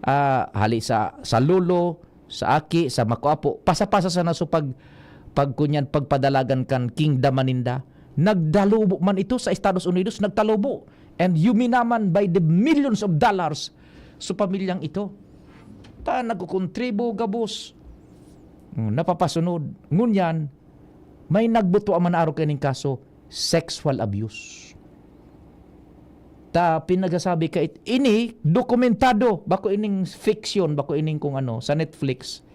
ah, hali sa, sa lolo, sa aki, sa makuapo, pasa-pasa sana so pag, pag-, kunyan, pagpadalagan kan kingdom ninda. Nagdalubo man ito sa Estados Unidos, nagtalubo. And yuminaman by the millions of dollars so pamilyang ito. Ta nagkukontribo gabos. Hmm, napapasunod. Ngunyan, may nagbuto ang manarog kaning kaso, sexual abuse. Ta pinagasabi ka it-, ini dokumentado, bako ining fiction, bako ining kung ano, sa Netflix.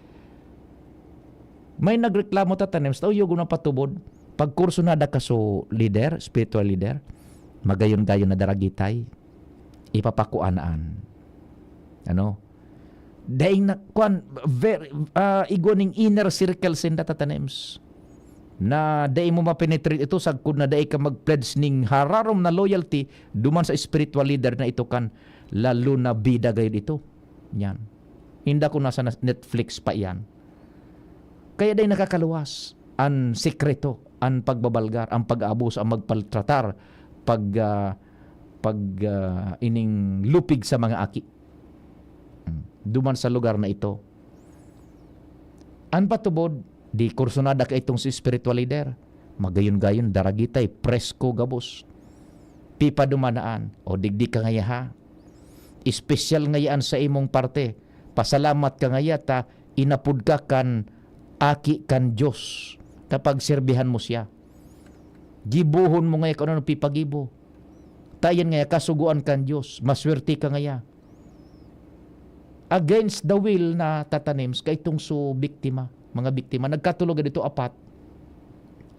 May nagreklamo, Tata Nems, ta uyog na patubod. Pagkursunada ka so leader, spiritual leader, magayon-gayon na daragitay, ipapakuanaan. Ano? Daing na, kwan, ver-, ah, igwa ning inner circle sinda, Tata Nems, na dai mo mapenetrate ito sagkod na dai ka mag-pledge ning hararom na loyalty duman sa spiritual leader na ito kan lalo na bida gayod ito. Yan. Inda ko nasa nas-, Netflix pa iyan. Kaya dai nakakaluwas an sekreto, an pagbabalgar, ang pag-aabuso, ang magpaltratar, pag, ah, pag, ah, ining lupig sa mga aki. Hmm. Duman sa lugar na ito. An patubod, di kursunada ka itong si spiritual leader. Magayon-gayon, daragitay, presko, gabos. Pipadumanaan, o digdi ka ngaya ha. Espesyal ngayaan sa imong parte. Pasalamat ka ngaya ta inapod ka kan Aki kan Dios. Ta pagserbihan mo siya. Gibohon mo ngaya kung ano pipagibo. Ta iyan ngaya kasugoan kan Dios. Maswerte ka ngaya. Against the will na, Tata Nems, kaitong so biktima, mga biktima. Nagkatulog dito apat.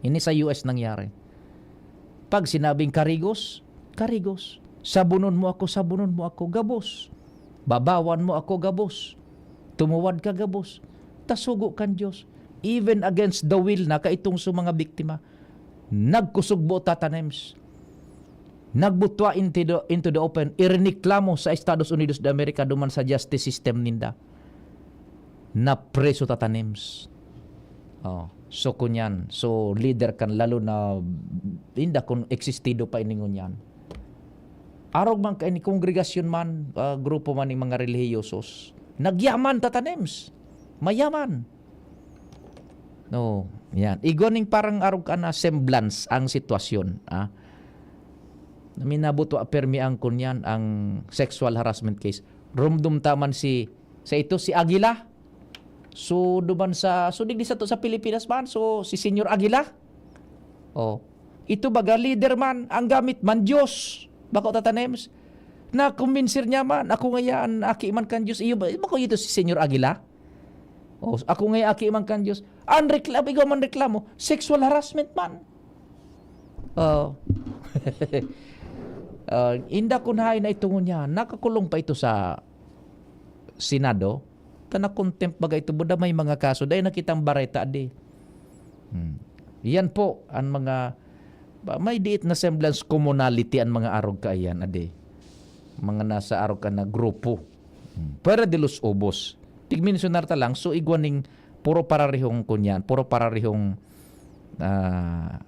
Ini sa U S nangyari. Pag sinabing karigos, karigos. Sabunon mo ako, sabunon mo ako, gabos. Babawan mo ako, gabos. Tumuwad ka, gabos. Ta sugo kan Dios. Even against the will na kaitong so mga biktima. Nagkusog buot, Tata Nems. Nagbutwa into the, into the open. Iriniklamo sa Estados Unidos de America duman sa justice system ninda. Napreso, Tata Nems. Oh, so kunyan, so leader kan lalo na inda kun existido pa ini ngunyan. Arog man kaini kongregasyon man, ah, grupo man ning mga relihiyosos. Nagyaman, Tata Nems. Mayaman. No, yan. Igwa ning parang arog ka na semblance ang sitwasyon, ah. Minabot wa permi ang kunyan, ang sexual harassment case. Rumdum ta man si, sa ito, si Aguila. So, duman sa, so, digdi sa to sa Pilipinas man, so, si Senyor Aguila. Oh. Ito baga, leader man, ang gamit man, Diyos. Bako, Tata Nems. Na-convince niya man, ako ngaya an aki man kan Diyos. Iyo ba, bako ito si Senyor Aguila? Oh, ako ngaya aki man kan Diyos. Ang reklamo, igwa man reklamo, sexual harassment man. Oh. Ah, inda kun hain na ito ngunyan, nakakulong pa ito sa Senado. Ta na-contempt baga ito, buda may mga kaso. Dai nakitang bareta, di. Hmm. Yan po, ang mga, ba, may diit na semblance commonality ang mga arog kaiyan, adi. Mga nasa arog ka na grupo. Hmm. Fuera de los ubos. Tigmensionar ta lang, so igwa ning puro pararihong kunyan, puro pararihong, ah,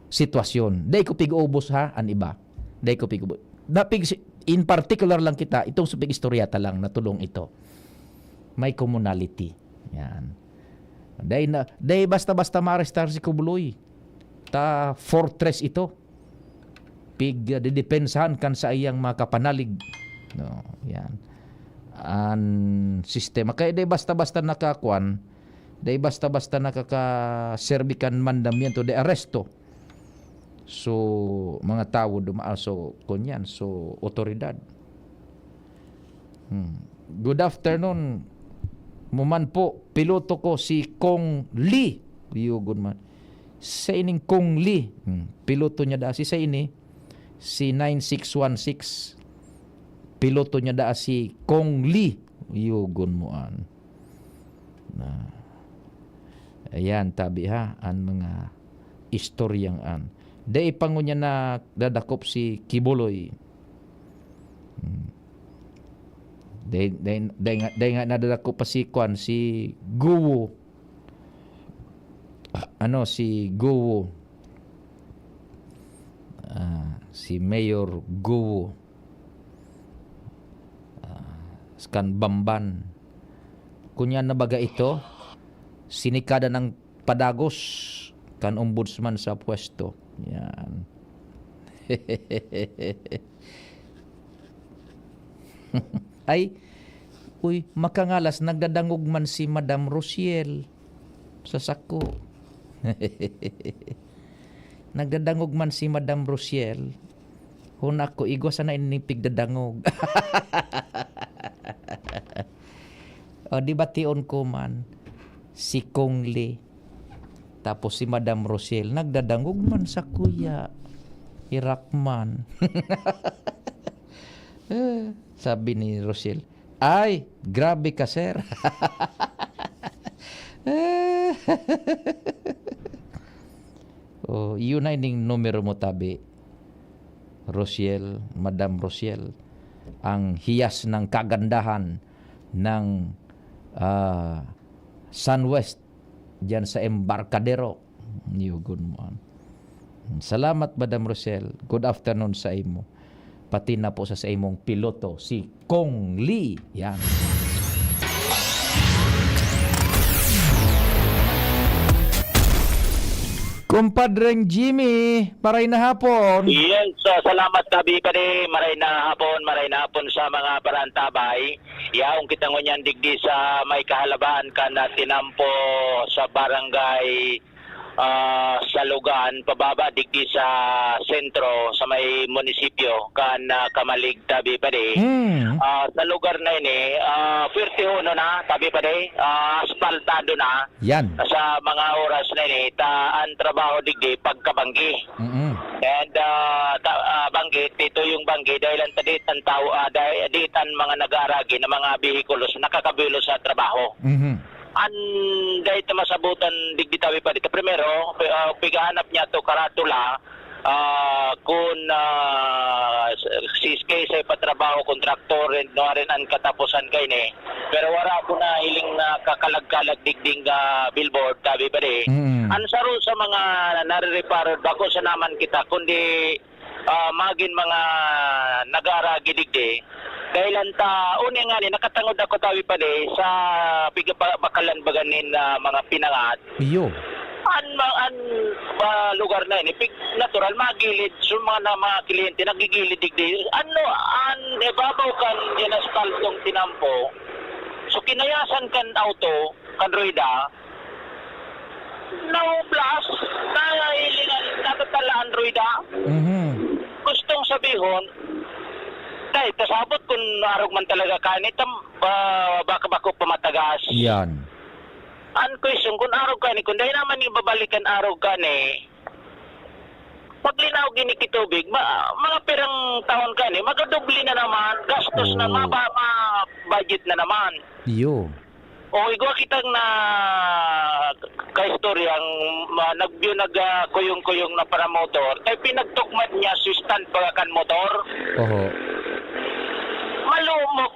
sitwasyon. Dai ko pig-ubos ha, an iba. Dai ko pig-ubos. Dapig si-, in particular lang kita, itong sa pig-istorya ta lang na tulong ito. May commonality. Yan. Dai na, dai basta-basta maarestar si Kubuloy. Ta fortress ito. Pig, ah, didepensahan kan saiyang mga kapanalig. No, yan. An sistema. Kaya dai basta-basta nakakuan, dai basta-basta nakakaserbi kan mandamiento de arresto. So, mga tawo duma-, so, kunyan, so, otoridad. Hmm. Good afternoon. Muman po, piloto ko si Kong Lee. Yugon man. Sa ining Kong Lee. Hmm. Piloto niya da. Si sa ini, si nine six one six. Piloto niya da si Kong Lee. Yugon mo an. Na. Ayan, tabi ha, an mga istoryang an. Dai pa ngunyan nadadakop si Quiboloy. Hmm. Dai, dai, dai nga, dai nga nadadakop pa si kwan, si Guo. Ano, si Guo. Ah, si Mayor Guo. Ah, kan Bamban. Kunyan na baga ito, sinikada ng padagos kan ombudsman sa pwesto. Yan. Ay, uy, makangalas, nagdadangog man si Madam Rosiel sa sako. Nagdadangog man si Madam Rosiel. Huna ko, igwa sana ini pigdadangog. O, di ba tion ko man, si Kong Lee, tapos si Madam Rosel, nagdadangog man sa kuya, irak man. Eh, sabi ni Rosel, "Ay, grabe ka, sir." Oh, yun na ining numero mo, tabi. Rosiel, Madam Rosiel, ang hiyas ng kagandahan ng, ah, Sunwest diyan sa Embarcadero. Yugon mo, ah. Salamat, Madam Rosiel. Good afternoon sa imo. Pati na po sa, sa imong piloto, si Kong Lee. Yan. Kumpadreng Jimmy, maray na hapon. Yes, ah, salamat, Tabi Padi. Maray na hapon, maray na hapon sa mga parantabay. Yaon kita ngunyan digdi sa may kahalabaan kan, ah, tinampo sa barangay, ah, Salugan, pababa digdi sa sentro, sa may munisipyo kan, ah, Camalig, Tabi Padi. Hmm. Ah, sa lugar na ini, ah, puwerte uno na, Tabi Padi, ah, asfaltado na. Yan. Sa mga oras na ini, ta an trabaho digdi pagkabanggi. Mm. And, ah, ta-, ah, banggi, dito yung banggi, dahil ang tadit ang tao, ah, dahil dit ang mga nag-aaragi na mga bihikulos nakakabulos sa trabaho. Mhm. An dahil ta masabutan digdi, Tabi Padi, ta primero, pi-, ah, pigahanap niya to karatula, ah, kun, ah, s-, siskay sa ipatrabaho, kontraktor, and nuarin an kataposan kaini. Pero wara ako nahiling na kakalag-kalag digding, ah, billboard, Tabi Padi. Mm. An saro sa mga nare-reparo, bako sana man kita, kundi, ah, magin mga nag-aaragi digdi. Dahil an ta, uni nga ni, nakatangod ako, Tabi Padi, sa piga-, pa-, bakalan baga nin, ah, mga pinangat. Iyo. An ma-, an, ah, lugar na ini, pig-, natural, magilid. So, mga na, mga kliyente, nagigilid digdi. Ano, an ibabaw kan inaspaltong tinampo, so, kinayasan kan auto, kan ruweda, naublas, nahilingan, natatala an ruweda. Mhm. Gustong sabihon, dai, pasabot kun arog man talaga kaini, tam-, ba-, baka bako pa matagas. Yan. An question, kun arog kaini, kun dai naman ibabalik an arog kaini, maglinaw gini ki tubig, ma-, mga pirang taon kaini, magadoble na naman, gastos na, Oo. maba-, ma-budget na naman. Iyo. O, igwa kitang na kaistoryang, ma-, nagbiyo, nag, ah, kuyong-kuyong na paramotor, kay pinagtukmad niya sa stand baga kan motor. Oho. Malumok.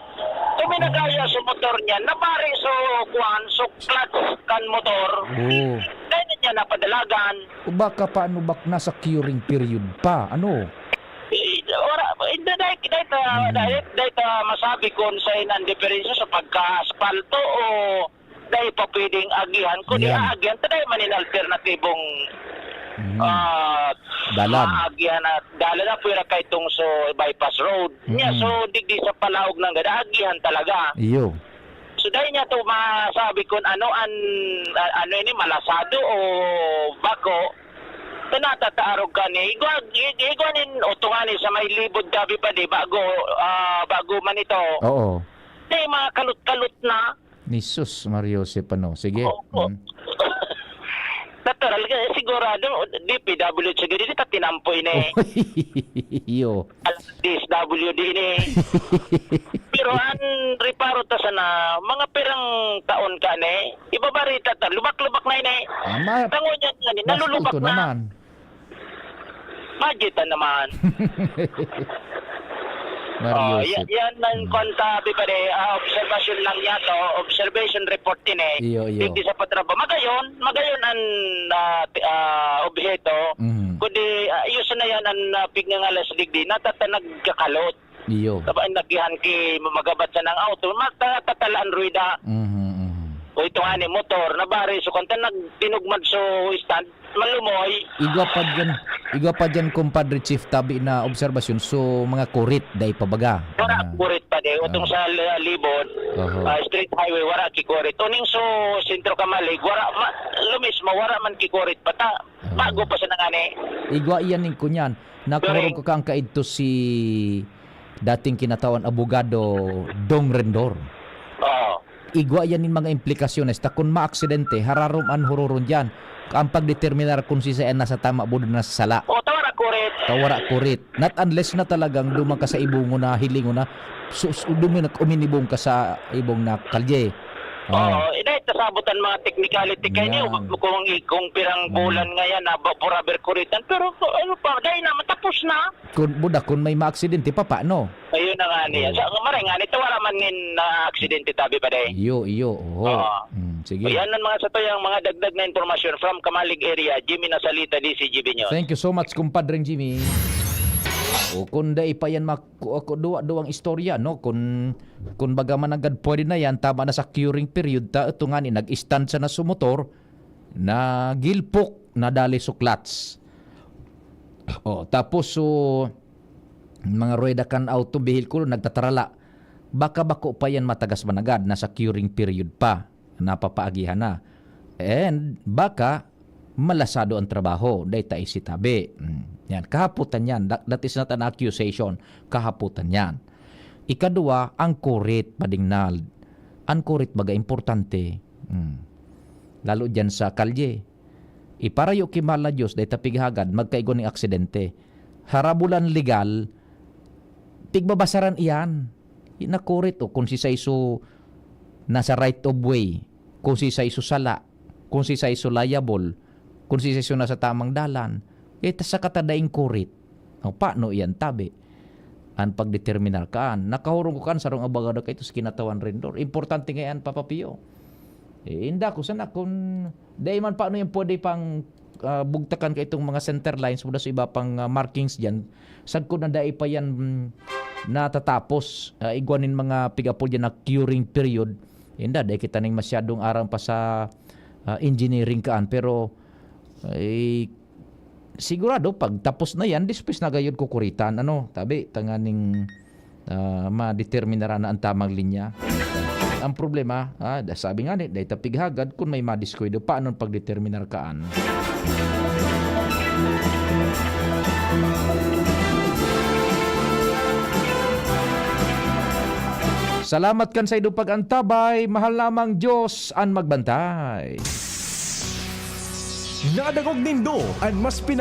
Kung may nagaya sa motor niya, nabari sa kuwan, sa clutch kan motor. Oo. Dai na niya napadalagan. O baka paano bak-, nasa curing period pa, ano? Eh, ora, eh, da-, dai, dai ta, Mm. dai, dai ta masabi kung sa inan diferensya sa pagka-aspalto o dai pa pwedeng agihan, kundi Yan. aagihan ta dai man in alternatibong, Mm. ah, Dalan. maagihan at dalan na pwera kay tong so bypass road. Niya, Mm. so digdi sa palaog nanggad, aagihan talaga. Iyo. So, dai niya to masabi kung ano an, a-, ano ini, malasado o bako. Tinatataarog ka ni, igwa, ig-, igwa nin utungan ni sa may libod gabi pa, di, bago, ah, bago man ito. Oo. Di, mga kalot-kalot na. Ni sus, Mario Joseph, ano? Sige. Opo. Mm. Natural ka, sigurado, D P W H gadi, di ta tinampo ini. Iyo. D S W D ini. Pero ang reparo ta sana, mga pirang taon ka ni, ibabarita ta, lubak-lubak na ini. Ama, Tango niya nga ni, nalulubak na. Naman. Magita naman. Mario Oh, ya-, Sip. Yan ang Mm. konta, Bibade, ah, observation lang niya to, observation report din eh. Iyo, iyo. Hindi sa patrabaho. Magayon, magayon ang, ah, ti-, ah, obheto. Mm. Kundi, ah, iyo sana yan ang, ah, pigngangalas digdi, natata nagkakalot. Iyo. Saba, nagihan ki magabat sa nang auto, mata-, tatalaan ruwida. Mhm, mhm. O ito nga ni motor, nabari, so, kanta nagtinugmad so stand, malumoy. Igwa pa dyan, igwa pa dyan, Compadre Chief, tabi na obserbasyon. So, mga kurit, dai pa baga. Wala Ah. kurit pa di. Utong Ah. sa li-, libon, Oho. ah, street highway, wala ki kurit. Uning so, sentro Kamalig, wala, ma-, lumis, mawara man ki kurit pa ta. Ah. Bago pa siya nangani. Igwa iyan ning kunyan. Nakurog Correct. ko kang kaidto si dating kinatawan abogado Dong Rendor. Oo. Igwa yan nin mga implikasyones ta kun maaksidente, hararom an huroron diyan. Ang pagdeterminar kung si saan nasa tama, buda na sa sala. O, tawara kurit. Tawara kurit. Not unless na talagang duman ka sa ibong na, hiling na, sus-, duman na uminibong ka sa ibong na kalye. Oo. Oo, eh, dahil tasabot ang mga technicality kayo niyo, Yan. kung, kung pirang Mm. bulan nga yan, na ba-, forever kuritan. Pero, ano pa, dahil naman, tapos na. Kun, buda, kun may maaksidente, papaano? Ayun na nga niya. Oo. Sa, maray nga, nito, wala man nin, ah, aksidente, tabi pa, day. Iyo, iyo, oho. Oo. Mm, sige. Ayan ang mga sa tuyang mga dagdag na impormasyon from Kamalig area, Jimmy Nasalita, D C G B News. Thank you so much, kumpadreng Jimmy. O, kun dai pa yan mak-, ku-, ku-, duwa-duwang istorya, no? Kun, kun baga man nanggad pwede na yan, tama na sa curing period, ta, ito nga ni, nag-stand sa na sumotor, nagilpok, nadali suklats. O, tapos, so, mga ruweda kan auto, bihilkulo, nagtatarala. Baka bako pa yan matagas managad, nasa curing period pa, napapaagihan na. And baka malasado ang trabaho, dai ta isitabi. Mm. Yan, kahapotan yan. That, that is not an accusation. Kahapotan yan. Ikadua, ang kurit, padingnal. Ang kurit baga importante. Mm. Lalo dyan sa kalye. Iparayo ki mahal na Diyos, dai ta pighagad, magkaigwa ning aksidente. Harabulan legal, pigbabasaran iyan. Inakurit o kung si saiso nasa right of way, kung si saiso sala, kung si saiso liable, kung si saiso nasa tamang dalan, eh, ta saka ta daing kurit. O, paano iyan tabi? An pagdeterminar kaan. Nakahurong ko kan sarong abogado kaito sa kinatawan Rendor. Importante nga yan, Papa Pio. Eh, inda ko sana kung dai man paano yan pwede pang, ah, bugtakan ka itong mga center lines, mula sa iba pang, ah, markings dyan. Sagkod na dai pa yan, mm, natatapos, ah, igwa nin mga pigapo dyan na curing period. Inda, dai kita ning masyadong aram pa sa, ah, engineering kaan. Pero, eh, sigurado, pag tapos na yan, despues na gayod kukuritan, ano, tabi, tanganing, ah, madeterminara na ang tamang linya. Ang problema, ah, da-, sabi nga ni, dai ta pighagad kun may madiskwidyo, paano pagdeterminar kaan? Salamat kan saindong pag-antabay, mahal namang Diyos an magbantay. Nadangog nindo an mas pinag-